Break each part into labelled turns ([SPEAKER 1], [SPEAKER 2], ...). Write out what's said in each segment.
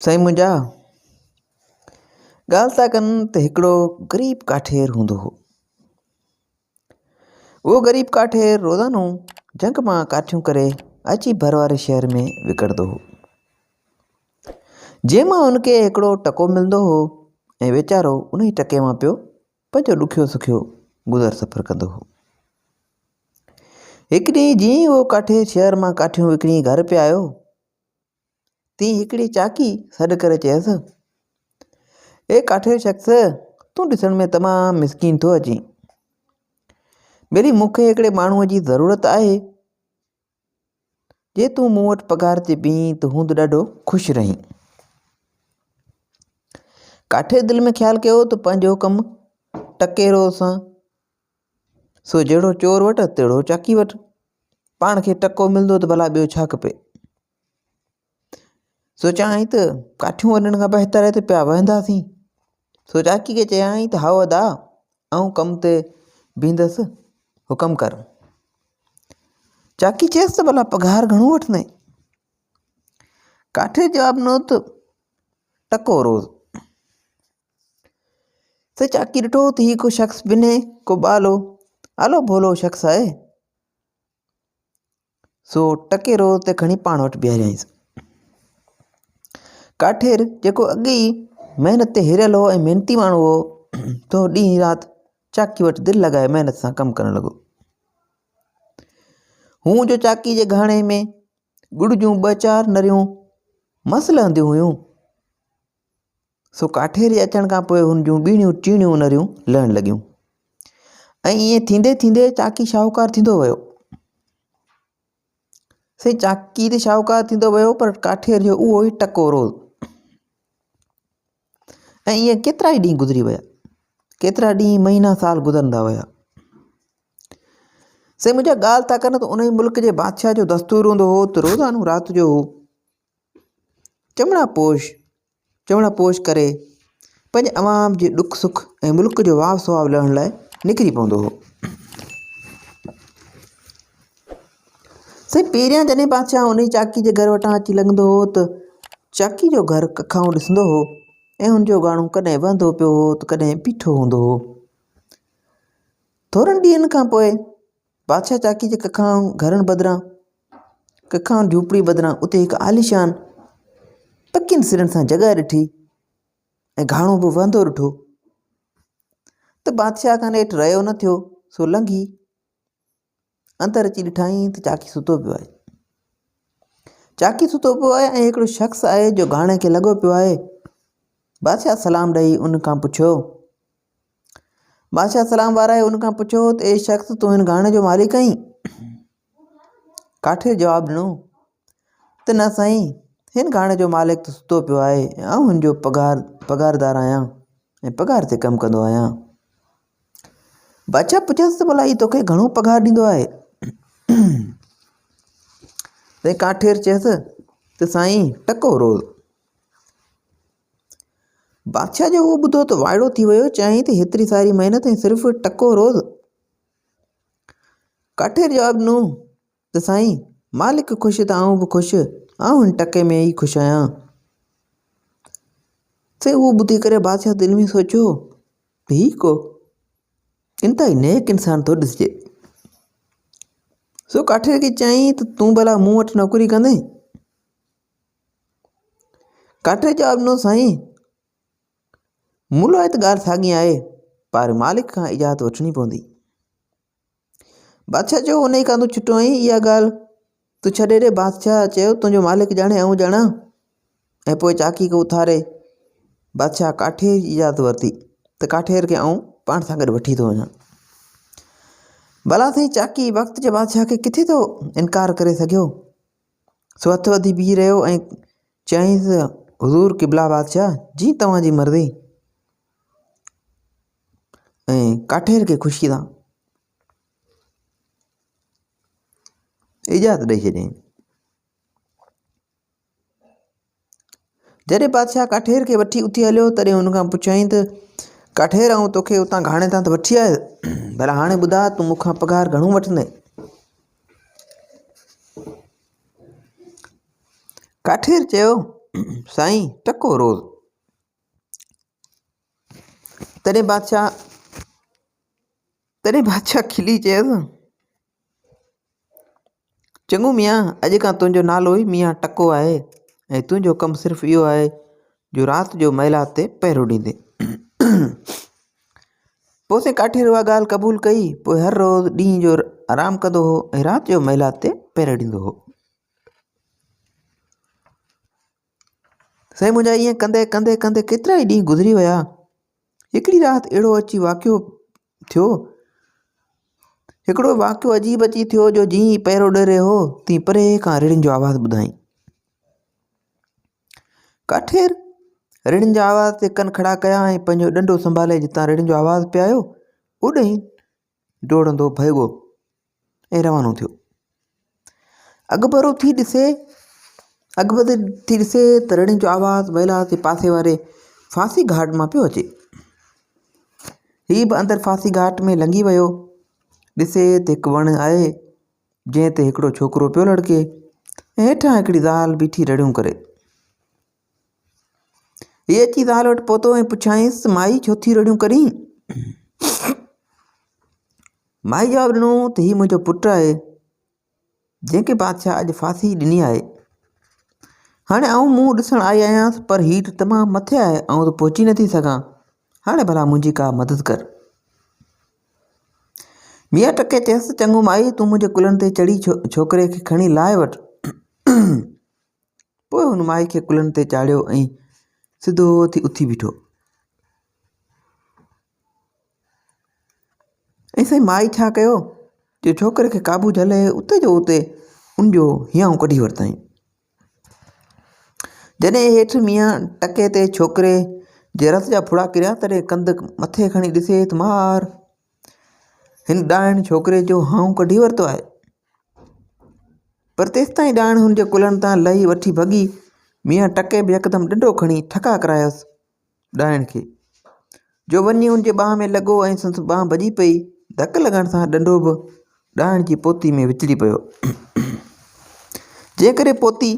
[SPEAKER 1] سائين منهنجا ڳالهه ٿا ڪن ته هڪڙو غريب ڪاٺير هوندو هو. اهو غريب ڪاٺير روزانو جهنگ مان ڪاٺيون ڪري اچي ڀر واري شهر ۾ وڪڻندو هو. جنهن مان هن کي هڪڙو ٽڪو ملندو هو ۽ ويچارو انهي ٽڪي مان پيو پنهنجو ڏکيو سکيو گذر سفر ڪندو هو. هڪ ڏينهن جيئن ئي اهو ڪاٺير شهر مان ڪاٺيون وڪڻي گهر پئي آيو تيئن هڪڙي چاڪي سڏ ڪري چيس، اي ڪاٺير شخص! تون ڏسڻ ۾ تمام مسڪين ٿو اچين. ٻيلي مون کي هڪڙي ماڻهوء جي ضرورت آهي. جي تون مون وٽ پگهار تي بيهين ته هوند ڏاڍو خوش رهين. ڪاٺير دل ۾ خيال ڪيو ته پنهنجو ڪم ٽڪيرو سان سو جهڙو چور وٽ تهڙو چاڪي وٽ. پاڻ کي ٽڪو ملندو ته ڀلا ٻيو ڇا کپي. سوچيائين ته ڪاٺيون وڍڻ کان بهتر آهي ته پيا وهنداسين. سو چاڪي کي چيائين ته هائو ادا آئون ڪم تي بيهندس حڪم ڪر. چاڪي چيس ته ڀلا پگهار گهڻو وٺندين؟ ڪاٺي جواب ڏنو ته ٽڪو روز. سي چاڪي ڏٺو ته هي ڪو شخص بنهه ڪو ٻالو آلو ڀولو شخص آهي سو ٽڪي روز تي کڻي پاڻ وٽ بيهاريائينس. ڪاٺير جيڪو اڳي ئي محنت تي هريل هو ۽ محنتي ماڻهو هو سو ڏينهن رات چاڪي وٽ دل لڳائي محنت سان ڪم ڪرڻ لڳو. هون جو چاڪي جي گهاڻي ۾ ڳڙ جون ٻه چار نريون مس لهنديون هيون. سو ڪاٺير جي اچڻ کان پوء هن جون ٻيڻيون ٽيڻيون نريون لهڻ لڳيون ۽ ائين ٿيندي ٿيندي چاڪي شاهوڪار ٿيندو ويو. سائين چاڪي ته شاهوڪار ٿيندو ويو پر ڪاٺير جو اهو ئي ٽڪو روز ۽ ائين ڪيترا ئي ڏينهن گذري ويا ڪيترا ڏينهن مهينا سال گذرندا ويا سائين منهنجا ڳالهه ٿا ڪن ته ان ملڪ جي بادشاهه جو دستور هوندو هو ته روزانو رات جو هو چمڙا پوش چمڙا پوش ڪري پنهنجي عوام جي ڏک سک ۽ ملڪ جو واءُ سواءُ لهڻ لاءِ نڪري پوندو هو. سائين پهريان جڏهن بادشاهه انهي چاڪي جي گهر وٽان اچي لنگهندو هو ته چاڪي جو گهر ڪکائون ڏسندو هو ۽ هن جو گهاڻو ڪڏهن وهندو پيو هو ته ڪڏهن بيٺو هوندو هو. ٿورن ڏينهن کان پوءِ بادشاهه چاڪي جي ڪکائن گهرن بدران ڪکائن جهوپڙي بدران اتي هڪ عاليشان پڪين سرن سان جڳهه ڏٺي ۽ گهاڻو به وهندو ڏٺو ته بادشاهه کان نيٺ رهيو نه ٿيو سو لنگهي اندر اچي ڏٺائين ته چاڪي ستو پيو آهي چاڪي ستو پيو آهي ۽ هڪڙو شخص آهي جو گهاڻي کي لڳو پيو آهي بادشاهه سلام ڏئي ان کان پڇيو بادشاهه سلام وارائي ان کان پڇيو ته اي شخص تون هن گهاڻي جو مالڪ آهين؟ ڪاٺير جواب ڏنو ته نه سائين هن گهاڻي جو مالڪ ته ستو پيو آهي ۽ آئون هن جو پگهار پگهاردار آهيان ۽ پگهار تي ڪم ڪندو آهيان بادشاهه پڇيس ته ڀلا هي توکي گهڻو پگهار ڏيندو آهي تنهن ڪاٺير چيس ته سائين ٽڪو روز بادشاهه جو اهو ٻڌو ته وائڙو ٿي ويو، چيائين ته هيتري ساري محنت ۽ صرف ٽڪو روز؟ ڪاٺير جواب ڏنو ته سائين مالڪ خوش ته آئون به خوش، آئون هن ٽڪي ۾ ئي خوش آهيان. سائين اهو ٻڌي ڪري بادشاهه دل ۾ سوچيو ته هي ڪو انتهائي نيڪ انسان ٿو ڏسجي. سو ڪاٺير کي چيائين ته تون ڀلا مون وٽ نوڪري ڪندين؟ ڪاٺي جواب ڏنو سائين مون لاء ته ڳالهه ساڳي آهي پر مالڪ کان اجازت وٺڻي پوندي. بادشاهه چيو انهي کان تون ڇٽو آهين اها ڳالهه تون ڇڏي ڏي بادشاهه چيو تنهنجو مالڪ ڄاڻي آئون ڄاڻان ۽ پوء چاڪي کي اٿاري بادشاهه ڪاٺير جي اجازت ورتي ته ڪاٺير کي آئون پاڻ سان گڏ وٺي ٿو وڃان ڀلا سائين چاڪي وقت جي بادشاهه کي ڪٿي ٿو انڪار ڪري سگهيو سو هٿ وڌي بيهي رهيو ۽ چيائينس، حضور قبلا بادشاهه، جيئن توهان جي مرضي. ۽ ڪاٺير کي خوشيء سان اجازت ڏئي ڇڏيائين. جڏهن بادشاهه ڪاٺير کي وٺي اٿي هليو تڏهن هن کان پڇيائين ته ڪاٺير آئون توکي اتان گهاڻي تان ته وٺي آيس ڀلا هاڻي ٻڌاء تون مون کان پگهار گهڻو وٺندين؟ ڪاٺير چيو. سائين ٽڪو روز. تڏهن بادشاهه تڏهن بادشاهه کلي چيس، چڱو ميان، اڄ کان تنهنجو نالو ئي ميان ٽڪو آهي ۽ تنهنجو ڪم صرف اهو آهي جو رات جو محلات تي پهرو ڏيندين. پوء سائين ڪاٺير اها ڳالهه قبول ڪئي. پوء هر روز ڏينهن جو آرام ڪندو هو ۽ رات جو محلات تي پهرو ڏيندو هو. سائين منهنجا ائين ڪندي ڪندي ڪندي ڪيترا ئي ڏينهن گذري ويا. هڪڙي رات اهڙو اچي واقعو ٿيو هڪڙو واقعو عجيب اچي ٿيو جو جيئن ئي پهرو ڏئي رهيو هو تيئن پري کان رڙين جو آواز ٻڌائين. ڪاٺير رڙين جي آواز تي ڪن کڙا ڪيا ۽ پنهنجو ڏنڊو سنڀالي جتان رڙين جو آواز پئي آيو اوڏانهن ڊوڙندو ڀڳو ۽ روانو ٿيو. اڳڀرو ٿي ڏسي اڳڀرو ٿي ڏسي ته رڙين جو آواز محلات جي پاسي واري ڦاسي گهاٽ مان پيو اچي. هي به اندر ڦاسي گهاٽ ۾ لنگهي ويو. ڏسي ته هڪ وڻ آهي جنهن تي هڪڙو ڇوڪرو پيو لڙڪي ۽ هيٺان هڪڙي زال بيٺي رڙيون ڪري. هي اچي زال وٽ پهتو ۽ پڇيائينس ته مائي ڇو ٿي رڙيون ڪرين؟ مائي جواب ڏنو ته هي منهنجو پٽ آهي جنهن کي بادشاهه اڄ ڦاسي ڏني آهي. هاڻي آئون منهن ڏسڻ آئي آهيانس پر هي ته تمام مٿي آهي آئون ته پهچي نٿي سگهان. هاڻي ڀلا منهنجي ڪا مدد ڪر. ميان ٽڪي چيس ته چڱو مائي تون منهنجي ڪلهن تي چڙهي ڇوڪري کي کڻي لاهي وٺ. پوء هن مائي کي ڪلهن تي چاڙهيو ۽ سڌو ٿي اٿي بيٺو. ۽ سائين مائي ڇا ڪيو جو ڇوڪري کي قابو جهلي اتي جو اتي ان جو هيانء ڪڍي ورتائين. جڏهن هيٺ ميان ٽڪي تي ڇوڪري جي رت جا ڦڙا ڪريا تڏهن ڪنڌ مٿي کڻي ڏسي ته مار هن ڏائڻ ڇوڪري جو هانء ڪڍي ورتو آهي. پر تيستائين ڏائڻ هن جي ڪلهن تان لهي وٺي ڀڳي. ميان ٽڪي به يڪدم ڏنڊو کڻي ٺڪا ڪرايس ڏائڻ کي، جو وڃي هن جي ٻانهن ۾ لڳو ۽ سندس ٻانهن ڀڄي پئي. ڌڪ لڳڻ سان ڏنڊو به ڏائڻ جي پوتي ۾ وچڙي پيو، جنهن ڪري پوتي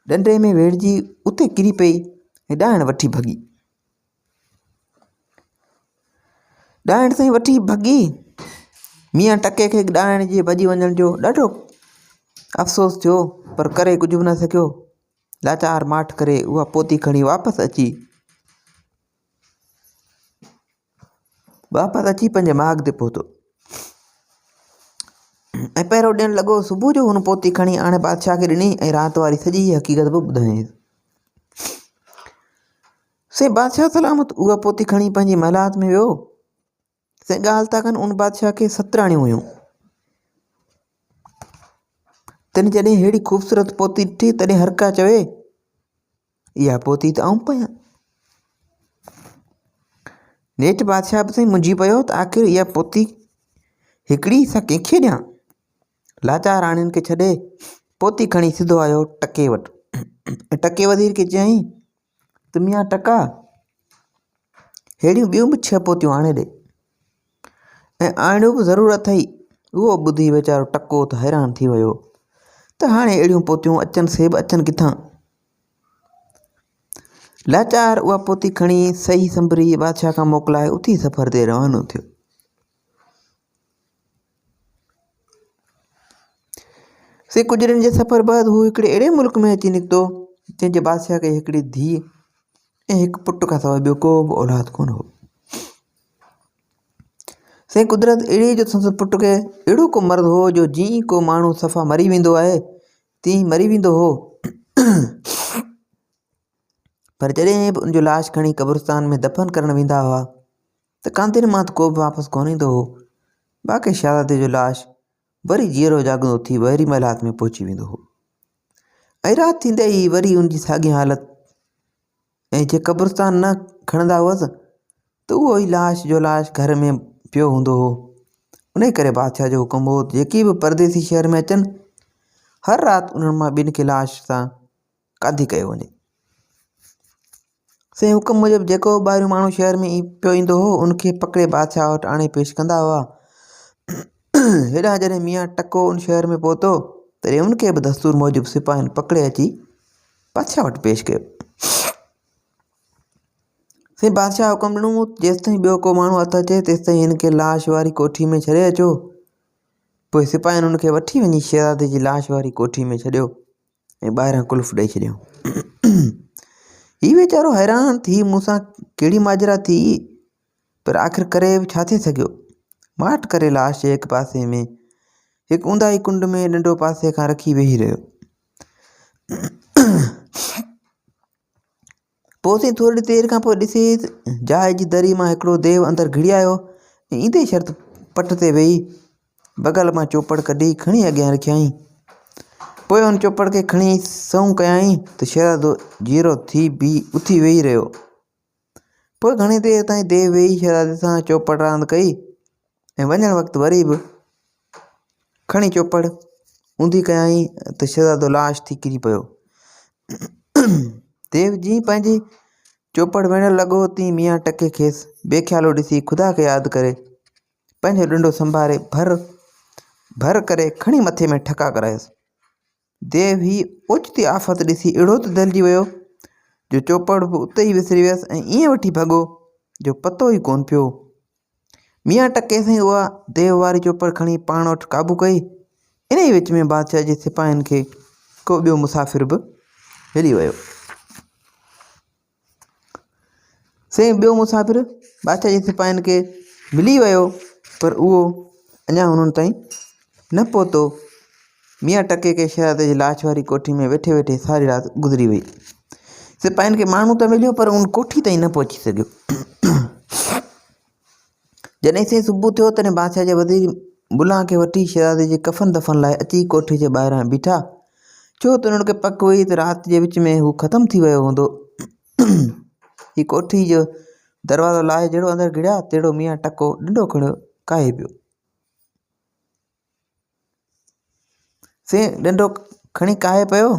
[SPEAKER 1] ڏنڊي ۾ ويڙهجي اتي ڪري پئي ۽ ڏائڻ وٺي ڀڳي. ڏائڻ سائين وٺي ڀڳي. ميان ٽڪي کي ڏائڻ جي ڀڄي وڃڻ جو ڏاڍو افسوس ٿيو پر ڪري ڪجهه به نه سگهيو. لاچار ماٺ ڪري اها پوتي کڻي واپس اچي واپس اچي پنهنجي ماڳ تي پهتو ۽ پهرو ڏيڻ لڳو. صبح جو هن پوتي کڻي آڻي بادشاهه کي ڏني ۽ رات واري سڄي حقيقت به ٻڌايائينس. سائين بادشاهه سلامت اها پوتي کڻي پنهنجي محلات ۾ ويو. سائين ڳالهه ٿا ڪن ان بادشاهه کي ست راڻيون هيون. تن جڏهن ههڙي خوبصورت پوتي ڏٺي تڏهن هر ڪا چوي اها پوتي ته آئون پايان. نيٺ بادشاهه به سائين منجهي پيو ته آخر اها پوتي هڪڙي سا ڪنهن کي ڏيان. لاچار راڻين کي ڇڏي پوتي کڻي سڌو آيو ٽڪي وٽ ۽ ٽڪي وزير کي چيائين ته ميان ٽڪا ههڙيون ٻيون به ڇهه پوتيون آڻي ڏي ۽ آڻڻيون به ضرور اٿئي اهو ٻڌي ويچارو ٽڪو ته حيران ٿي ويو ته هاڻي اهڙيون پوتيون اچن سي به اچن ڪٿان لاچار اها پوتي کڻي صحيح سنڀري بادشاهه کان موڪلائي اٿي سفر تي روانو ٿيو سي ڪجهه ڏينهن جي سفر بعد هو هڪڙي اهڙي ملڪ ۾ اچي نڪتو جنهن جي بادشاهه کي هڪڙي ڌيء ۽ هڪ پٽ کان سواء ٻيو ڪو به اولاد ڪونه هو. سائين قدرت اهڙي جو سندس پٽ کي اهڙو ڪو مرض هو جو جيئن ئي ڪو ماڻهو صفا مري ويندو آهي تيئن ئي مري ويندو هو. پر جڏهن به ان جو لاش کڻي قبرستان ۾ دفن ڪرڻ ويندا هئا ته ڪانڌين مان ته ڪو به واپس ڪونه ايندو هو. باقي شهزادي جو لاش وري جيئرو جاڳندو ٿي وري محلات ۾ پهچي ويندو هو ۽ رات ٿيندي ئي وري ان جي ساڳي حالت ۽ جي قبرستان نه کڻندا هئس ته اهو ئي لاش جو لاش گهر ۾ پيو هوندو هو. انهيء ڪري بادشاهه جو حڪم هو ته جيڪي به پرديسي شهر ۾ اچن، هر رات انهن مان ٻن کي لاش سان ڪانڌي ڪيو وڃي. سائين حڪم موجب جيڪو به ٻاهريون ماڻهو شهر ۾ پيو ايندو هو، ان کي پڪڙي بادشاهه وٽ آڻي پيش ڪندا هئا. هيڏانهن جڏهن ميان ٽڪو ان شهر ۾ پهتو، تڏهن ان کي به دستور موجب سپاهين پڪڙي اچي بادشاهه وٽ پيش ڪيو. سائين بادشاهه حڪم ڏنو جيستائين ٻيو ڪو ماڻهو هٿ اچي تيستائين هن کي لاش واري ڪوٺي ۾ ڇڏي اچو. پوء سپاهين هن کي وٺي وڃي شهزادي جي لاش واري ڪوٺي ۾ ڇڏيو ۽ ٻاهران قلف ڏئي ڇڏيائون. هي ويچارو حيران ٿي مون سان ڪهڙي ماجرا ٿي پر آخر ڪري به ڇا ٿي سگهيو. ماٺ ڪري لاش جي هڪ پاسي ۾ هڪ اونداهي ڪنڊ ۾ ڏنڊو پاسي کان رکي ويهي رهيو. پوء سائين ٿورڙي دير کان پوء ڏسي ته جاء جي دري مان هڪڙو ديو اندر گهڙي آيو ۽ ايندي شرط پٽ تي ويهي بغل مان چوپڙ ڪڍي کڻي اڳيان رکيائين. پوء ان چوپڙ کي کڻي سنئون ڪيائين ته شهزادو جيئرو ٿي بيهي اٿي ويهي رهيو. پوء گهڻي دير تائين ديو ويهي شهزادي سان چوپڙ راند ڪئي ۽ وڃڻ وقت وري به کڻي چوپڙ اونڌي ڪيائين ته شهزادو لاش ٿي ڪري پيو. ديو جيئن پنهنجي چوپڙ ويڙهڻ لڳو تيئن ميان ٽڪي کيس بي خيالو ڏسي خدا کي ياد ڪري پنهنجو ڏنڊو سنڀاري ڀر ڀر ڪري کڻي مٿي ۾ ٺڪا ڪرايس. ديو هي اوچتي آفت ڏسي اهڙو ته دهلجي ويو جو چوپڙ به اتي ئي وسري ويس ۽ ائين وٺي ڀڳو جو پتو ئي ڪونه پيو. ميان ٽڪي سائين اها ديو واري چوپڙ کڻي پاڻ وٽ قابو ڪئي. انهيء وچ ۾ بادشاهه جي سپاهين کي ڪو ٻيو مسافر به ملي ويو. سائين ٻيو مسافر بادشاهه جي سپاهين کي ملي ويو پر اهو اڃا هنن تائين نه پهتو. ميان ٽڪي کي شهزادي جي لاش واري ڪوٺي ۾ ويٺي ويٺي ساري رات گذري وئي. سپاهين کي ماڻهو ته مليو پر ان ڪوٺي تائين نه پهچي سگهيو. جڏهن سائين صبح ٿيو تڏهن بادشاهه جي وزير ملان کي وٺي شهزادي جي ڪفن دفن لاء اچي ڪوٺي جي ٻاهران بيٺا. ڇو ته انهن کي پڪ هئي ته رات جي وچ ۾ هو ختم ٿي ويو هوندو. هي ڪوٺي جو دروازو لاهي جهڙو اندر گهڙيا تهڙو ميان ٽڪو ڏنڊو کڻيو ڪاهي پيو. سائين ڏنڊو کڻي ڪاهي پيو.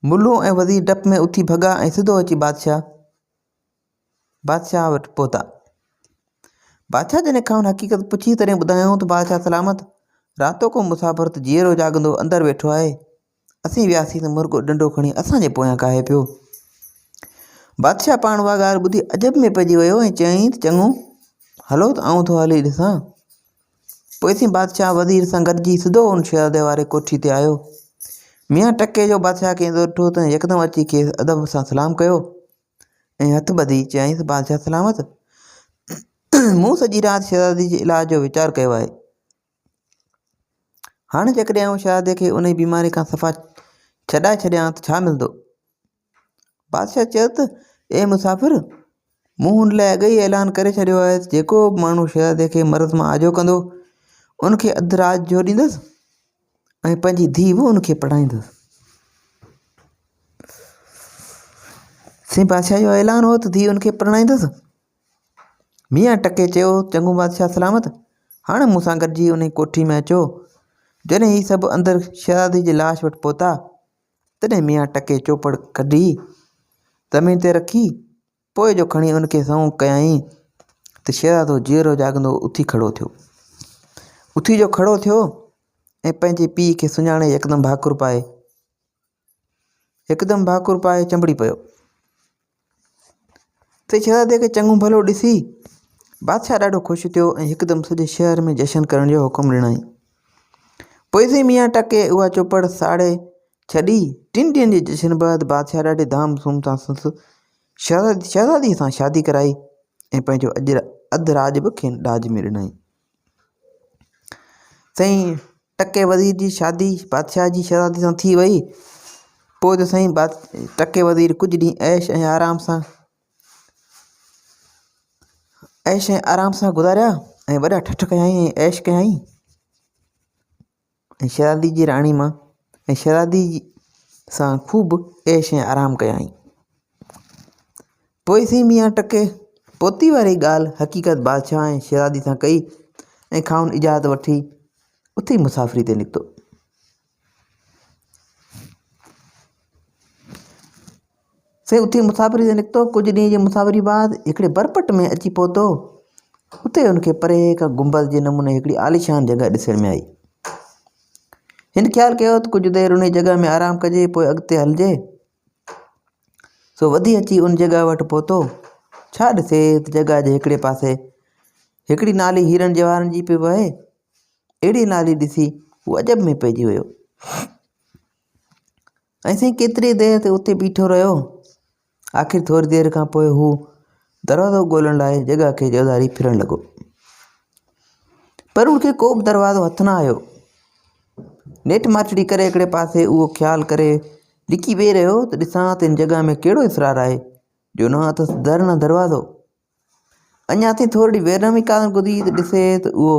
[SPEAKER 1] ملو ۽ وزير ڊپ ۾ اٿي ڀڳا ۽ سڌو اچي بادشاهه بادشاهه وٽ پهتا. بادشاهه جڏهن کانئن حقيقت پڇي تڏهن ٻڌايائون ته بادشاهه سلامت، راتوڪو مسافر ته جيئرو جاڳندو اندر ويٺو آهي. اسين وياسين ته مرڳو ڏنڊو کڻي اسان جي پويان ڪاهي پيو. بادشاهه پاڻ اها ڳالهه ٻڌي عجب ۾ پئجي ويو ۽ چيائين ته چڱو، هلو ته آئون ٿو هلي ڏسان. پوء سين بادشاهه وزير سان گڏجي سڌو ان شهزادي واري ڪوٺي تي آيو. ميان ٽڪي جو بادشاهه کي ايندو ڏٺو ته يڪدم اچي کيس ادب سان سلام ڪيو. ۽ هٿ ٻڌي چيائينس، بادشاهه سلامت! مون سڄي رات شهزادي جي علاج جو ويچار ڪيو آهي. هاڻي جيڪڏهن آئون شهزادي کي انهيء بيماريء کان صفا ڇڏائي ڇڏيان ته ڇا ملندو؟ بادشاهه چيو ته، اي مسافر! مون هن لاء اڳي ئي اعلان ڪري ڇڏيو آهي ته جيڪو به ماڻهو شهزادي کي مرض مان آجو ڪندو، ان کي اڌ راڄ جو ڏيندس ۽ پنهنجي ڌيء به ان کي پڙهائيندس. سائين بادشاهه جو اعلان هو ته ڌيء ان کي پرڻائيندس. ميان ٽڪي چيو، چڱو بادشاهه سلامت، هاڻي مون سان گڏجي انهي ڪوٺي ۾ اچو. جڏهن هي سڀ اندر شهزادي جي لاش وٽ پهتا، تڏهن ميان ٽڪي چوپڙ ڪڍي زمين تي رکي، پوء جو کڻي ان کي سنئون ڪيائين ته شهزادو جيئرو جاڳندو اٿي کڙو ٿيو. اٿي جو کڙو ٿيو ۽ پنهنجي پيء کي سڃاڻي يڪدم ڀاڪر پائي هڪدم ڀاڪر پائي چنبڙي پيو. ته شهزادي کي چڱو ڀلو ڏسي بادشاهه ڏاڍو خوش ٿيو ۽ هڪدم سڄي شهر ۾ جشن ڪرڻ جو حڪم ڏنائين. پوء سائين ميان ٽڪي اها چوپڙ ساڙي ڇڏي. ٽن ڏينهن جي جشن بعد بادشاهه ڏاڍي ڌام ڌوم سان سندس شهزاديء سان شادي ڪرائي ۽ پنهنجو اڌ راڄ به کين ڏاج ۾ ڏنائين. سائين ٽڪي وزير جي شادي بادشاهه جي شهزادي سان ٿي وئي. پوء ته سائين ٽڪي وزير ڪجهه ڏينهن عيش ۽ آرام سان عيش ۽ آرام سان گذاريا ۽ وڏا ٺٺ ڪيائين ۽ عيش ڪيائين. ۽ شهزادي جي راڻي مان ۽ شهزادي سان خوب عيش ۽ آرام ڪيائين. پوء سين ميان ٽڪي پوتي واري ڳالهه حقيقت بادشاهه ۽ شهزادي سان ڪئي ۽ کانئن اجازت وٺي اٿي مسافري تي نڪتو. سائين اٿي مسافري تي نڪتو، ڪجهه ڏينهن جي مسافري بعد هڪڙي برپٽ ۾ اچي پهتو. اتي هن کي پري کان گنبذ جي نموني هڪڙي عاليشان جڳهه ڏسڻ ۾ آئي. هن خيال ڪيو ته ڪجهه دير انهيء جڳهه ۾ آرام ڪجي پوء اڳتي هلجي. سو وڌي اچي ان جڳهه وٽ پهتو. ڇا ڏسي ته جڳهه جي هڪڙي پاسي هڪڙي نالي هيرن جواهرن جي پئي وهي. اهڙي نالي ڏسي هو عجب ۾ پئجي ويو. ۽ سائين ڪيتري دير تي اتي بيٺو رهيو. آخر ٿوري دير کان پوء هو دروازو ڳولڻ لاء جڳهه کي چوڌاري ڦرڻ لڳو. پر هن کي ڪو به دروازو هٿ نه آيو. نيٺ ماٺڙي ڪري هڪڙي پاسي اهو خيال ڪري لڪي ويهي رهيو ته ڏسان ته هن جڳهه ۾ ڪهڙو اسرار آهي جو نه اٿس در نه دروازو. اڃا تائين ٿورڙي ويرم ئي ڪانه گذري ته ڏسي ته اهو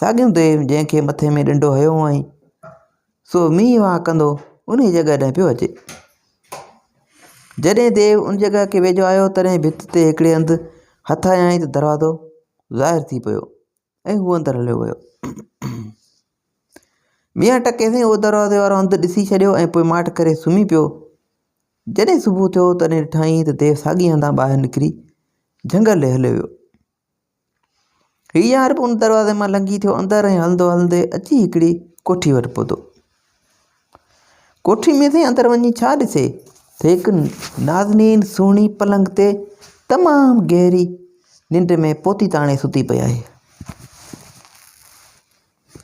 [SPEAKER 1] ساڳيو ديو جنهن کي مٿي ۾ ڏنڊو هنيو هئائين سو مينهن واهه ڪندو انهيء جڳهه ڏانهن پيو اچي. جڏهن ديو ان جڳهه کي ويجهو آيو تڏهن ڀت تي هڪڙي هنڌ هٿ هنيائين ته دروازو ظاهر ٿي پيو ۽ هو اندر هليو ويو. ميان ٽڪي سائين اهو دروازي وارو هنڌ ڏسي ڇڏيو ۽ پوء ماٺ ڪري سمهي پيو. جڏهن صبح ٿيو تڏهن ڏٺائين ته ديو ساڳئي هنڌان ٻاهر نڪري جهنگل ڏي هليو ويو. هي يار به ان دروازي مان لنگهي ٿيو اندر ۽ هلندو هلندي اچي هڪڙي ڪوٺي وٽ پهتو. ڪوٺي ۾ سائين اندر وڃي ڇا ڏسي ته هڪ نازنين سهڻي پلنگ تي تمام گهري ننڊ ۾ پوتي تاڻي ستي پئي آهي.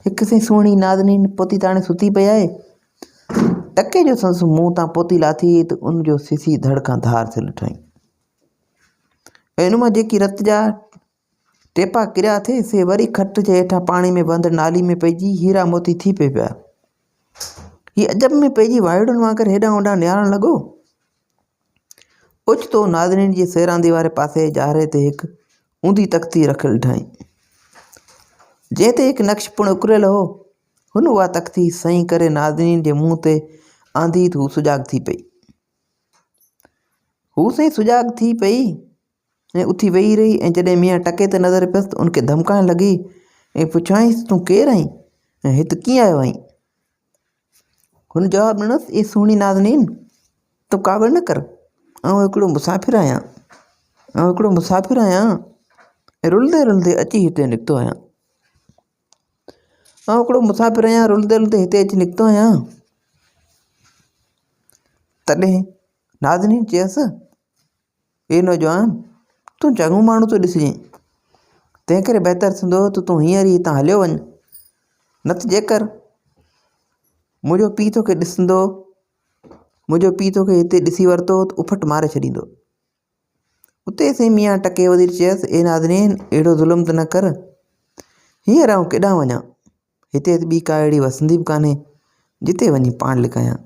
[SPEAKER 1] هڪ سائين سهڻي نازنين پوتي تاڻي ستي پئي آهي. ٽڪي جو سندس منهن تان پوتي لاٿي ته ان جو سسي ڌڙ کان ڌار ٿيل ڏٺائين ۽ ان مان جيڪي رت جا ٽيپا ڪريا ٿي سي وري کٽ جي هيٺان پاڻي ۾ وهندڙ نالي ۾ پئجي هيرا موتي ٿي پئي پيا. هي عجب ۾ پئجي وائڙن وانگر هيڏانهن هوڏانهن نهارڻ لڳو. اوچتو ناظرين جي سيراندي واري پاسي ڄاري تي هڪ اونڌي تختي رکيل ڏٺائين، جنهن تي هڪ نقش پڻ اڪريل هو. هن اها تختي سئين ڪري ناظرين جي منهن تي آندي ته هو سجاڳ ٿي پئي. هو سائين سجاڳ ٿي پئي ۽ اٿي ويهي رهي ۽ جڏهن ميان ٽڪي تي نظر پيس ته ان کي ڌمڪائڻ لڳي ۽ پڇيائينس تون ڪير آهين ۽ هت ڪيئن آيو آهين؟ هن جواب ڏنس، اي سهڻي نازنين! تون ڪاوڙ نه ڪر، آئون هڪڙو مسافر آهيان، آئون هڪڙو مسافر آهيان ۽ رلندي رلندي اچي هتي نڪتو آهيان. آئون هڪڙو مسافر آهيان، رلندي رلندي هتي اچي نڪتو آهيان. تڏهن نازنين چيس، اي نوجوان! تون چڱو ماڻهو ٿو ڏسجين، تنهنڪري بهتر ٿيندو ته تون هينئر ئي هتان هليو وڃ، نه ته جيڪر منهنجو پيء توکي ڏسندو، منهنجو پيء توکي هتي ڏسي ورتو ته اڦٽ ماري ڇڏيندو. اتي سائين ميان ٽڪي وزير چيس، اي نازنين! اهڙو ظلم ته نه ڪر، هينئر آئون ڪيڏانهن وڃان؟ هتي ته ٻي ڪا اهڙي وسندي به ڪانهي، جتي وڃي پاڻ لڪايان.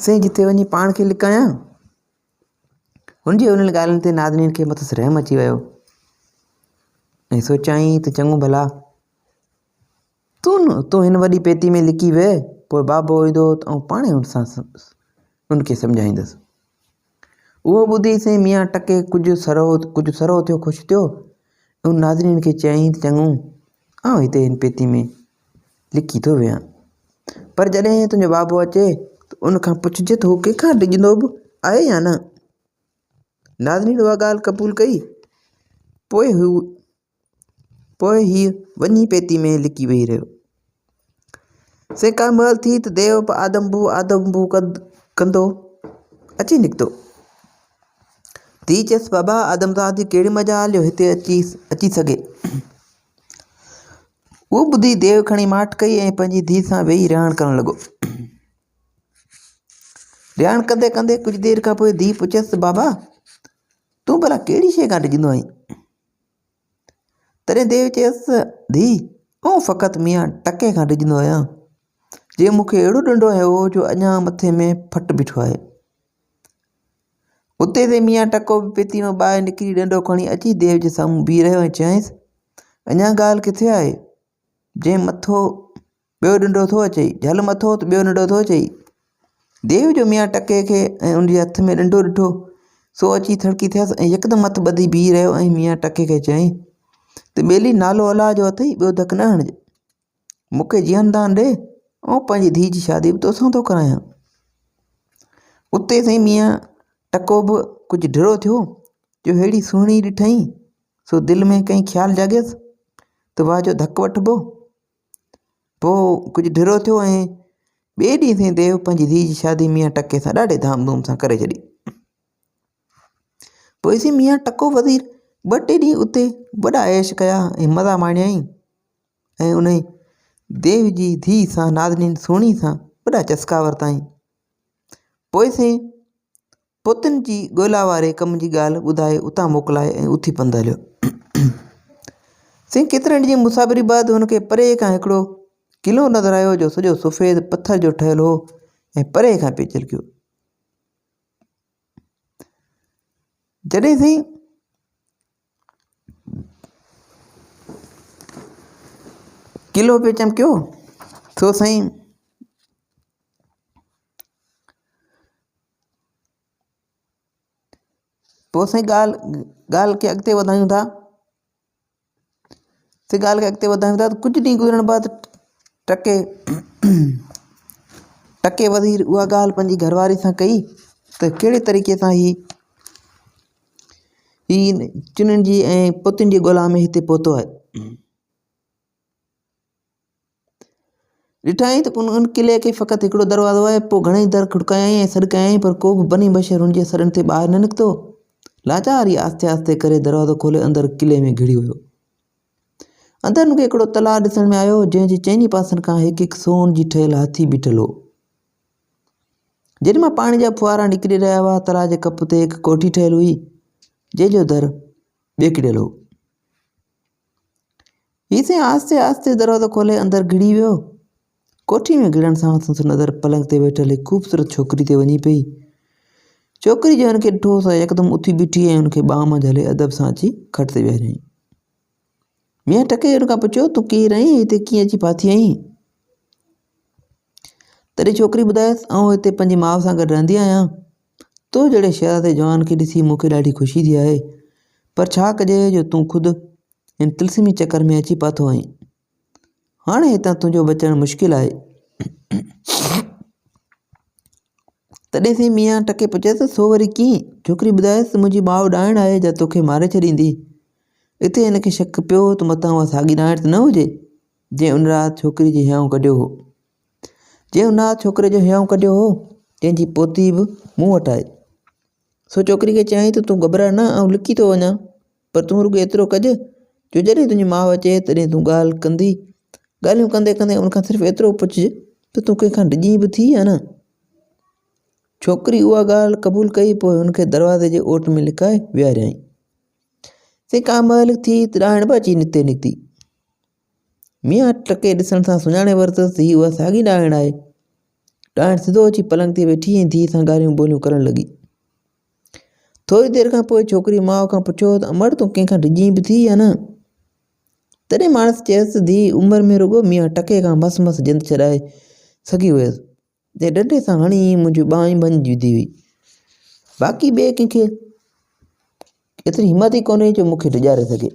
[SPEAKER 1] سائين جتي وڃي پاڻ کي لڪايان. هن جي انهن ڳالهين تي نازنين کي مٿس رحم اچي ويو ۽ سوچيائين ته چڱو ڀلا تون تون هن وڏي پيتي ۾ لڪي ويهه پوء بابو ايندو ته آئون پاڻ ئي ان سان ان کي سمجهائيندس. اهو ٻڌي سائين ميان ٽڪي ڪجهه سرهو ڪجهه سرهو ٿيو خوش ٿيو ۽ نازنين کي چيائين ته چڱو آئون هتي هن پيتي ۾ لڪي ٿو ويهان. پر جڏهن تنهنجو بابو اچي ته ان کان پڇج ته هو ڪنهن کان ڊڄندو به آهي يا نه؟ نازنين اها ڳالهه قبول ڪئي. پوء هو پوء هيء وڃي پيتي ۾ لڪي ويهي رهيو. سي ڪا مهل ٿي ته ديو به آدم بو آدم بو ڪندو اچي نڪتو. ڌيء چيس بابا آدمزاد جي ڪهڙي مجال جو هتي اچي اچي سگهي. اهو ٻڌي ديو کڻي ماٺ ڪئي ۽ پنهنجي ڌيء سان ويهي رهاڻ ڪرڻ لڳو. رهاڻ ڪندي ڪندي ڪجهه دير کان پوء ڌيء پڇيس ته بابا تون ڀلا ڪهڙي شيء کان ڊڄندو آهين؟ تڏهن ديو چيس ته ڌيء آئون فقط ميان ٽڪي کان ڊڄندو آهيان، جنهن مون کي اهڙو ڏنڊو هنيو هو جو اڃا مٿي ۾ ڦٽ بيٺو آهي. اتي تي ميان ٽڪو به پيتي مان ٻاهر نڪري ڏنڊو کڻي اچي ديو جي سامهون بيهي رهيو ۽ چيائينس، اڃا ڳالهه ڪٿي آهي، جنهن مٿو ٻيو ڏنڊو ٿو اچئي، جهل مٿو ته ٻيو ڏنڊو ٿو اچئي. ديو جو ميان ٽڪي کي ۽ ان جي هٿ ۾ ڏنڊو ڏٺو، سو اچي ٿڙڪي ٿيس ۽ يڪدم هٿ ٻڌي بيهي رهيو ۽ ميان ٽڪي کي چيائين ته ٻيلي نالو الله جو اٿئي، ٻيو ڌڪ نه هڻج. مون کي جيئن دان ڏي، آئون پنهنجي ڌيء جي شادي به توسان ٿو ڪرايان. اتي سائين ميان ٽڪو به ڪجهه ڍرو ٿيو، جو ههڙي سهڻي ڏٺائين، سو دل ۾ ڪئين خيال جاڳيس. ته واهه جو ڌڪ وٺبو. پوء ڪجهه ڍرو ٿيو ۽ ٻئي ڏينهن سائين ديو پنهنجي ڌيء جي شادي ميان ٽڪي سان ڏاڍي ڌام ڌوم سان ڪري ڇڏي. پوء سائين ميان ٽڪو وزير ٻه ٽي ڏينهن اتي وڏا عيش ڪيا ۽ مزا ماڻيائين ۽ انهي ديو جي ڌيء سان نازنين سهڻي سان وڏا چسڪا ورتائين. پوء سائين پوتين جي ڳولا واري ڪم جي ڳالهه ٻڌائي اتان موڪلائي ۽ اٿي پنڌ هليو. سائين ڪيترن ڏينهن جي مسافري بعد هن کي پري کان هڪڙو قلعو نظر آيو جو سڄو سفيد پٿر جو ٺهيل هو ۽ پري کان پئي چلڪيو. جڏهن سائين قلعو پئي چمڪيو سو سائين پوء سائين ڳالهه ڳالهه کي اڳتي وڌايون ٿا سائين ڳالهه کي اڳتي وڌايون ٿا ته ڪجهه ڏينهن گذرڻ بعد ٽڪي ٽڪي وزير اها ڳالهه پنهنجي گهر واري سان ڪئي ته ڪهڙي طريقي سان هي هي چنن جي ۽ پوتين جي ڳولا ۾ هتي پهتو آهي. ڏٺائين ته ان قلعي کي فقط هڪڙو دروازو آهي. پوء گهڻئي در کڙڪايائين ۽ سڏ ڪيائين، پر ڪو به بني بشر هن جي سڏن تي ٻاهر نه نڪتو. لاچار ئي آهستي آهستي ڪري دروازو کولي اندر قلعي ۾ گهڙي ويو. اندر هن کي هڪڙو تلاء ڏسڻ ۾ آيو، جنهن جي چئني پاسن کان هڪ هڪ سون جي ٺهيل هاٿي بيٺل هو. جن مان پاڻي جا ڦوهارا نڪري رهيا هئا. تلاء جي ڪپ تي هڪ ڪوٺي ٺهيل هئي، جنهن جو در ٻيڪڙيل هو. هي سائين آهستي آهستي دروازو کولي اندر گهڙي ويو. ڪوٺي ۾ گهڙڻ سان سندس نظر پلنگ تي ويٺل هڪ خوبصورت ڇوڪري تي وڃي پئي. ڇوڪري جنهن هن کي ڏٺو سا يڪدم اٿي بيٺي ۽ هن کي ٻانهن مان جهلي ادب سان اچي کٽ تي ويهاريائين. ميان ٽڪي هن کان پڇيو، تون ڪير آهين ۽ هتي ڪيئن اچي ڦاٿي آهين؟ تڏهن ڇوڪري ٻڌايس، آئون هتي پنهنجي ماء سان گڏ رهندي آهيان. تو جهڙي شهزادي جوان کي ڏسي مون کي ڏاڍي خوشي ٿي آهي، پر ڇا ڪجي جو تون خود هن طلسمي چڪر ۾ اچي ڦاٿو آهين. هاڻي هتان تنهنجو بچڻ مشڪل آهي. تڏهن سائين ميان ٽڪي پڇيس ته سو وري ڪيئن؟ ڇوڪري ٻڌايس ته منهنجي ماء ڏائڻ آهي جا توکي ماري ڇڏيندي. اتي هن کي شڪ پيو ته متان اها ساڳي ڏائڻ ته نه هجي، جنهن ان رات ڇوڪري جي هيانء ڪڍيو هو. جنهن ان رات ڇوڪري جو هيانء ڪڍيو هو، تنهن جي پوتي به مون وٽ آهي. سو ڇوڪري کي چيائين ته تون گهٻراء نه، آئون لڪي ٿو وڃان، پر تون رڳو ايترو ڪج جو جڏهن تنهنجي ماء اچي تڏهن تون ڳالهه ڪندي، ڳالهيون ڪندي ڪندي ان کان صرف ايترو پڇج ته تون ڪنهن کان ڊڄين به ٿي يا نه؟ ڇوڪري اها ڳالهه قبول ڪئي، پوء هن کي دروازي جي اوٽ ۾ لڪائي ويهاريائين. سي ڪا مهل ٿي ته ڏائڻ به اچي نتي نڪتي. ميان ٽڪي ڏسڻ سان سڃاڻي ورتس ته هيء اها ساڳي ڏائڻ آهي. ڏائڻ سڌو اچي پلنگ تي ويٺي ۽ ڌيء سان ڳالهيون ٻولهيون ڪرڻ لڳي. ٿوري دير کان پوء ڇوڪري ماء کان پڇيو ته امڙ تون ڪنهن کان ڊڄين به ٿي يا نه؟ تڏهن ماڻس چيس ته ڌيء عمر ۾ رڳو ميان ٽڪي کان مس مس جند ڇڏائي سگهي هيس. جنهن ڏنڊي سان هڻي منهنجي ٻانهن ڀڃي وڌي هئي. باقي ٻئي ڪنهن کي ايتري همت ئي ڪونهي جو مون کي ڊيڄاري سگهي.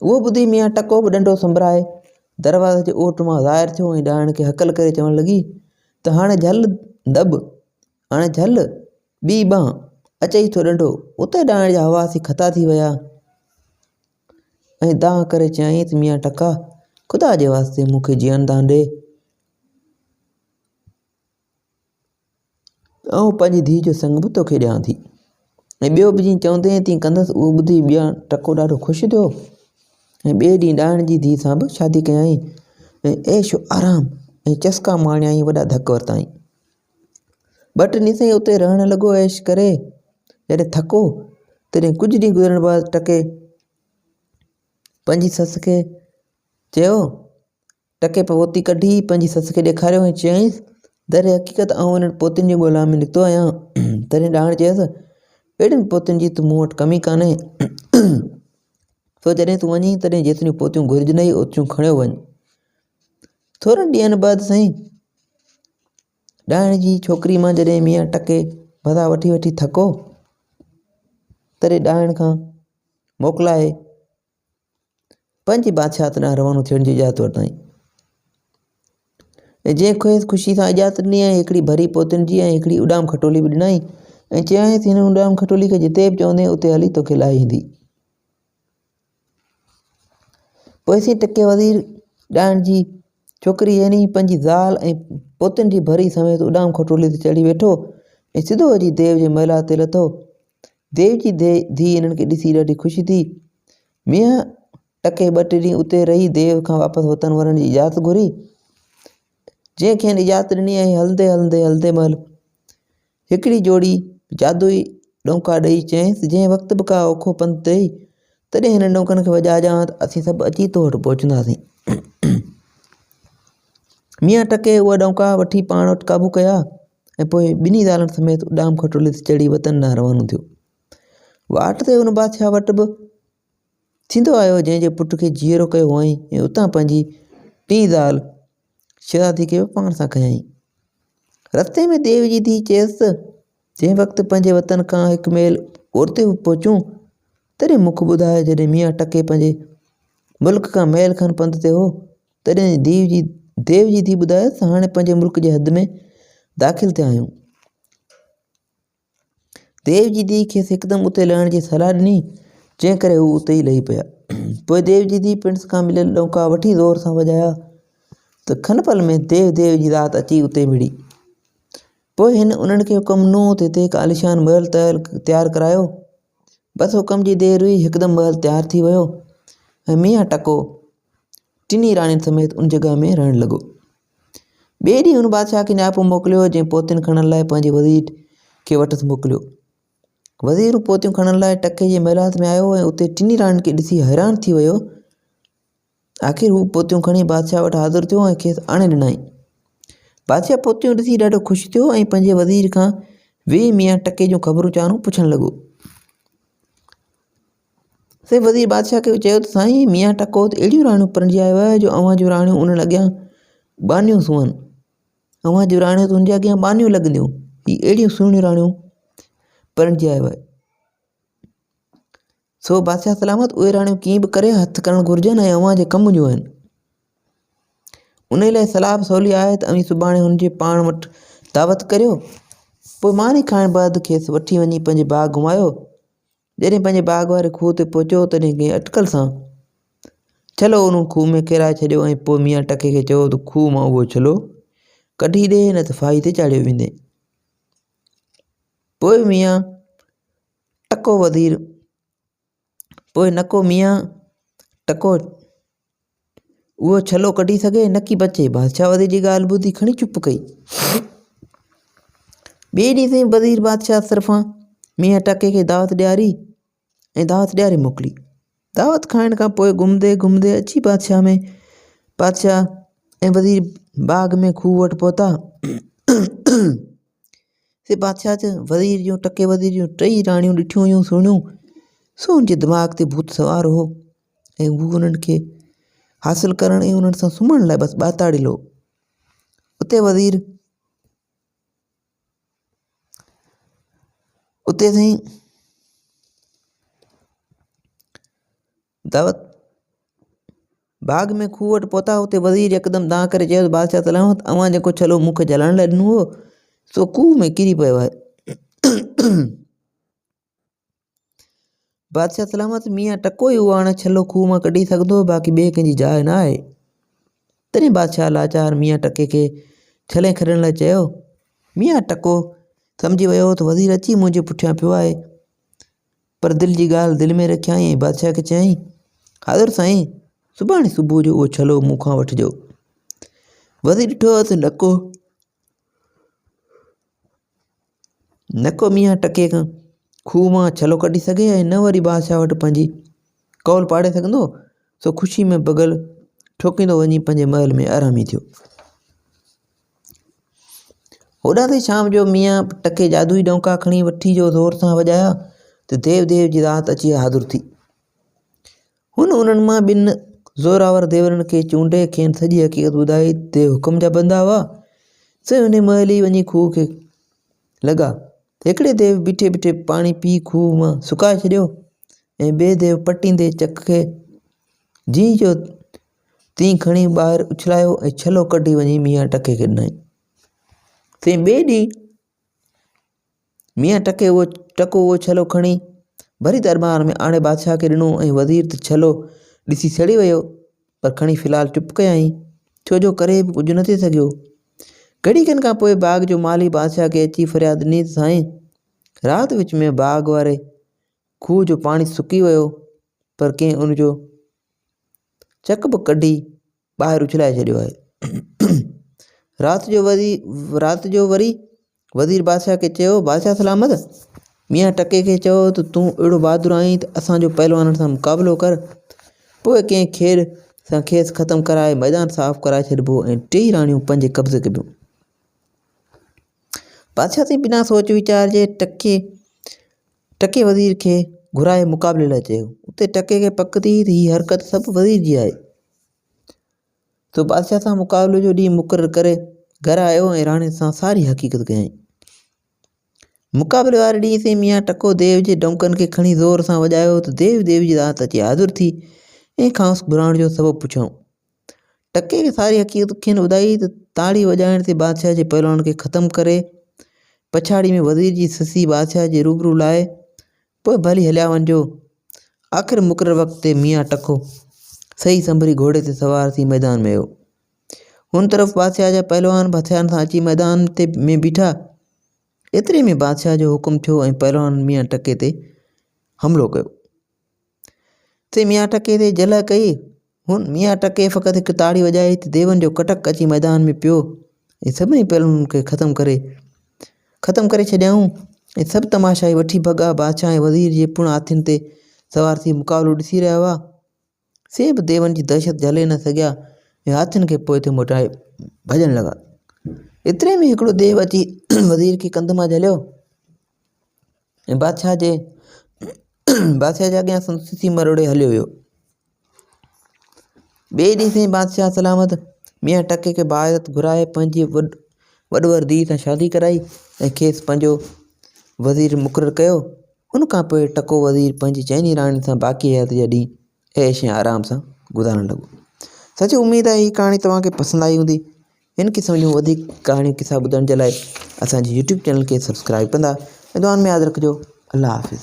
[SPEAKER 1] اهو ٻڌي ميان ٽڪو به ڏنڊو سنڀرائي دروازي جي اوٽ مان ظاهر ٿيو ۽ ڏائڻ کي هڪل ڪري چوڻ لڳي ته هاڻي جهل دٻ، هاڻي جهل ٻي ٻانهن، اچئي ٿو ڏنڊو. اتي ڏائڻ جا حواس ئي خطا ٿي ويا. ۽ دانهن ڪري چيائين ته ميان ٽڪا، خدا جي واسطي مون کي جيئڻ دان ڏي. آئون پنهنجي ڌيء جو سڱ به توکي ڏيان ٿي. ۽ ٻيو به جيئن چوندين تيئن ڪندس. اهو ٻڌي ميان ٽڪو ڏاڍو خوش ٿيو ۽ ٻئي ڏينهن ڏائڻ جي ڌيء سان به شادي ڪيائين ۽ عيش و آرام ۽ چسڪا ماڻيائين وڏا ڌڪ ورتائين. ٻه ٽي ڏينهن سائين اتي رهڻ لڳو عيش ڪري جڏهن ٿڪو تڏهن ڪجهه ڏينهن گذرڻ بعد ٽڪي پنهنجي سس کي چيو ٽڪي پوتي ڪڍي پنهنجي سس کي ڏيکاريو ۽ چيائينس در حقيقت آئون انهن پوتين جي ڳولا ۾ نڪتو آهيان تڏهن ڏاهڻ چيس اهڙين پوتين جي ته مون وٽ ڪمي ڪانهي سو جڏهن تون وڃين تڏهن جيتريون پوتيون گهرجنئي اوتريون کڻيو وڃ ٿورن ڏينهن بعد سائين ڏائڻ جي ڇوڪري مان جڏهن ميان ٽڪي مزا وٺي وٺي ٿڪو تڏهن ڏائڻ کان موڪلائي پنهنجي بادشاهت ڏانهن روانو ٿيڻ جي اجازت ورتائين ۽ جنهن کيس خوشي سان اجازت ڏني ۽ هڪڙي ڀري پوتين جي ۽ هڪڙي اڏام کٽولي به ڏنائين ۽ چيائينس هن اڏام کٽولي کي جتي به چوندين اتي هلي توکي لاهي ايندي. پوء سين ٽڪي وزير ڏائڻ جي ڇوڪري يعني پنهنجي زال ۽ پوتين جي ڀري سميت اڏام کٽولي تي چڙهي ويٺو ۽ سڌو اچي ديو جي محلات تي لٿو. ديو جي ڌيء هنن کي ڏسي ڏاڍي خوش ٿي. ميان ٽڪي ٻه ٽي ڏينهن اتي رهي ديو کان واپس وطن ورڻ جي اجازت گهري. جنهن کين اجازت ڏني ۽ هلندي هلندي هلندي مهل هڪڙي جوڙي جادوئي ڏونڪا ڏئي چيائينس، جنهن وقت به ڪا اوکو پنڌ ٿئي، تڏهن هنن ڏونڪن کي وڄائجان ته اسين سڀ اچي تو وٽ پهچنداسين. ميان ٽڪي اهي ڏونڪا وٺي پاڻ وٽ قابو ڪيا ۽ پوء ٻنهي زالن سميت اڏام کٽولي تي چڙهي وطن ڏانهن روانو ٿيو. واٽ تي ان بادشاهه وٽ به ٿيندو آيو، جنهن جي پٽ کي جيئرو ڪيو هئائين ۽ اتان پنهنجي ٽين زال شهزادي کي به پاڻ سان کنيائين. رستي ۾ ديو جي ڌيء چيس ته، جنهن وقت پنهنجي وطن کان هڪ ميل اورتي پهچون، تڏهن مون کي ٻڌاء. جڏهن ميان ٽڪي پنهنجي ملڪ کان ميل کن پنڌ تي هو، تڏهن ديو جي ديو جي ڌيء ٻڌايس ته هاڻي پنهنجي ملڪ جي حد ۾ داخل ٿيا آهيون. ديو جي ڌيء کيس هڪدم اتي لهڻ جي صلاح ڏني، جنهن ڪري هو اتي ئي لهي پيا. پوء ديو جي ڌيء پڻس کان مليل ڏونڪا وٺي زور سان وڄايا ته کن پل ۾ ديو ديو جي ذات اچي اتي مڙي. پوء هن انهن کي حڪم ڏنو ته هتي هڪ عاليشان محل تيار ڪرايو. بس حڪم جي دير هئي، هڪدم محل تيار ٿي ويو ۽ ميان ٽڪو ٽنهي راڻين سميت ان جڳهه ۾ رهڻ لڳو. ٻئي ڏينهن هن بادشاهه کي نياپو موڪليو، جنهن پوتين کڻڻ لاء پنهنجي وزير کي وٽس موڪليو. وزير پوتيون کڻڻ لاء ٽڪي جي محلات ۾ آيو ۽ اتي ٽنهي راڻين کي ڏسي حيران ٿي ويو. آخر هو پوتيون کڻي بادشاهه وٽ حاضر ٿيو ۽ کيس آڻي ڏنائين. بادشاهه پوتيون ڏسي ڏاڍو خوش ٿيو ۽ پنهنجي وزير کان ويهي ميان ٽڪي جون خبرون چارون پڇڻ لڳو. سائين وزير بادشاهه کي چيو ته سائين ميان ٽڪو ته اهڙيون راڻيون پرڻجي آيو آهي جو اوهان جون راڻيون انهن اڳيان ٻانهيون سونهن اوهان جون راڻيون ته هن جي اڳيان ٻانهيون لڳنديون هي اهڙيون سهڻيون راڻيون پرڻجي آيو آهي سو بادشاهه سلامت اهي راڻيون ڪيئن به ڪري هٿ ڪرڻ گهرجن ۽ اوهان جي ڪم جون آهن ان لاء صلاح به سولي آهي ته اوهين سڀاڻي هن جي پاڻ وٽ دعوت ڪريو پوء ماني کائڻ بعد کيس وٺي وڃي پنهنجي باغ گهمايو جڏهن پنهنجي باغ واري کوهه تي پهچيو تڏهن ڪنهن اٽڪل سان ڇلو ان کوهه ۾ ڪيرائي ڇڏيو ۽ پوء ميان ٽڪي کي چيو ته کوهه مان اهو ڇلو ڪڍي ڏي نه ته ڦاهي تي چاڙهيو ويندين. پوء ميان ٽڪو وزير پوء نڪو ميان ٽڪو اهو ڇلو ڪڍي سگهي نڪي بچي. بادشاهه وزير جي ڳالهه ٻڌي کڻي چپ ڪئي. ٻئي ڏينهن سائين وزير بادشاهه طرفان ميان ٽڪي کي دعوت ڏياري ۽ دعوت ڏياري موڪلي. دعوت کائڻ کان پوء گهمندي گهمندي اچي بادشاهه ۾ بادشاهه ۽ وزير باغ ۾ کوهه وٽ پهتا. سي بادشاهه چيو وزير جون ٽڪي وزير جون ٽئي راڻيون ڏٺيون هيون سهڻيون سو هن جي دماغ تي ڀوت سوار هو. ۽ هو انهن کي حاصل ڪرڻ ۽ انهن سان سمهڻ لاء بس ٻاتاڙيل هو. اتي وزير اتي سائين دعوت باغ ۾ کوهه وٽ پهتا اتي وزير يڪدم دانهن ڪري چيو ته بادشاهه سلامت اوهان جيڪو ڇلو مون کي جهلڻ لاء ڏنو هو سو کوهه ۾ ڪري پيو آهي. بادشاهه سلامت ميان ٽڪو ئي اهو هاڻي ڇلو کوهه مان ڪڍي سگهندو باقي ٻئي ڪنهن جي جاء نه آهي. تڏهن بادشاهه لاچار ميان ٽڪي کي ڇلي کڏڻ لاء چيو. ميان ٽڪو سمجهي ويو ته وزير اچي منهنجي پٺيان پيو آهي. پر دل جي ڳالهه دل ۾ رکيائين ۽ بادشاهه کي چيائين، حاضر سائين، سڀاڻي صبح جو اهو ڇلو مون کان وٺجو. وزير ڏٺو ته نڪو نه ڪو ميان ٽڪي کان کوهه مان ڇلو ڪڍي سگهي ۽ نه وري بادشاهه وٽ پنهنجي قول پاڙي سگهندو سو خوشي ۾ بغل ٺوڪيندو وڃي پنهنجي محل ۾ آرامي ٿيو. هوڏانهن تي شام جو ميان ٽڪي جادوئي ڏونڪا کڻي وٺي جو زور سان وڄايا ته ديو ديو جي ذات اچي حاضر ٿي. هن انهن مان ٻن زورآور ديورن کي چونڊي کين سڄي حقيقت ٻڌائي ته حڪم جا بندا هئا، سي انهي مهل ئي وڃي کوهه کي لڳا. هڪڙي ديو بيٺي بيٺي پاڻي پي کوهه مان سڪائي ڇڏيو ۽ ٻئي ديو پٽيندي چڪ کي جيئن جو تيئن کڻي ٻاهر اڇلايو ۽ ڇلو ڪڍي وڃي ميان ٽڪي کي ڏنائين. سي ٻئي ڏينهن ميان ٽڪي اهو ٽڪو اهو ڇلو کڻي ڀري درٻار ۾ آڻي بادشاهه کي ڏنو ۽ وزير ته ڇلو ڏسي سڙي ويو. پر کڻي في الحال چپ ڪيائين، ڇو جو ڪري به ڪجهه نه ٿي سگهيو. گهڙي کن کان پوء باغ جو مالهي بادشاهه کي اچي فرياد ڏني ته سائين، رات وچ ۾ باغ واري کوهه جو پاڻي سڪي ويو، پر ڪنهن ان جو چڪ به ڪڍي ٻاهر اڇلائي ڇڏيو آهي. رات جو وري رات جو وري وزير بادشاهه کي چيو، بادشاهه سلامت! ميان ٽڪي کي چئو ته تون اهڙو بهادر آهين ته اسان جو پهلوانن سان مقابلو ڪر. پوء ڪنهن کيڏ سان کيس ختم ڪرائي ميدان صاف ڪرائي ڇڏبو ۽ ٽيئي راڻيون پنهنجي قبضي ڪبيون. بادشاهه سائين بنا سوچ ويچار جي ٽڪي ٽڪي وزير کي گهرائي مقابلي لاء چيو. اتي ٽڪي کي پڪ ٿي ته هي حرڪت سڀ وزير جي آهي. سو بادشاهه سان مقابلي جو ڏينهن مقرر ڪري گهر آيو ۽ راڻي سان ساري حقيقت ڪيائين. مقابلي واري ڏينهن سائين ميان ٽڪو ديو جي ڊونڪن کي کڻي زور سان وڄايو ته ديو ديو جي ذات اچي حاضر ٿي ۽ کانئس گهرائڻ جو سبب پڇيائون. ٽڪي کي ساري حقيقت کين ٻڌائي ته تاڙي وڄائڻ تي بادشاهه جي پهلوانن کي ختم ڪري پڇاڙي ۾ وزير جي سسي بادشاهه جي روبرو لاهي پوء ڀلي هليا وڃجو. آخر مقرر وقت تي ميان ٽڪو سهي سنڀري گهوڙي تي سوار ٿي ميدان ۾ آيو. هن طرف بادشاهه جا پهلوان به هٿيارن سان اچي ميدان تي ۾ بيٺا. ايتري ۾ بادشاهه جو حڪم ٿيو ۽ پهلوانن ميان ٽڪي تي حملو ڪيو. سي ميان ٽڪي تي جلهه ڪئي. هن ميان ٽڪي فقط هڪ تاڙي وڄائي ته ديون جو ڪٽڪ اچي ميدان ۾ پيو ۽ سڀني پهلوانن کي ختم ڪري ختم ڪري ڇڏيائون ۽ سڀ تماشائي وٺي ڀڳا. بادشاهه ۽ وزير جي پڻ هاٿين تي سوار ٿي مقابلو ڏسي رهيا هئا، سي به ديون جي دهشت جهلي نه سگهيا ۽ هاٿين کي پوئتي موٽائي ڀڄڻ لڳا. ايتري ۾ هڪڙو ديو اچي وزير کي ڪنڌ مان جهليو ۽ بادشاهه جي بادشاهه جي اڳيان سندس سسي مروڙي هليو ويو. ٻئي ڏينهن سائين بادشاهه سلامت ميان ٽڪي کي باعزت گهرائي پنهنجي وڏ وڏ ڌيء سان شادي ڪرائي ۽ کيس پنهنجو وزير مقرر ڪيو. ان کان پوء ٽڪو وزير پنهنجي چئني راڻين سان باقي حياتي جا ڏينهن عيش ۽ آرام سان گذارڻ لڳو. سچي اميد آهي هي ڪهاڻي توهان کي پسند آئي هوندي. هن قسم جون وڌيڪ ڪهاڻيون قصا ٻڌڻ جي لاء اسان جي يوٽيوب چينل کي سبسڪرائب ڪندا ۽ دعائن ۾ ياد رکجو. الله حافظ.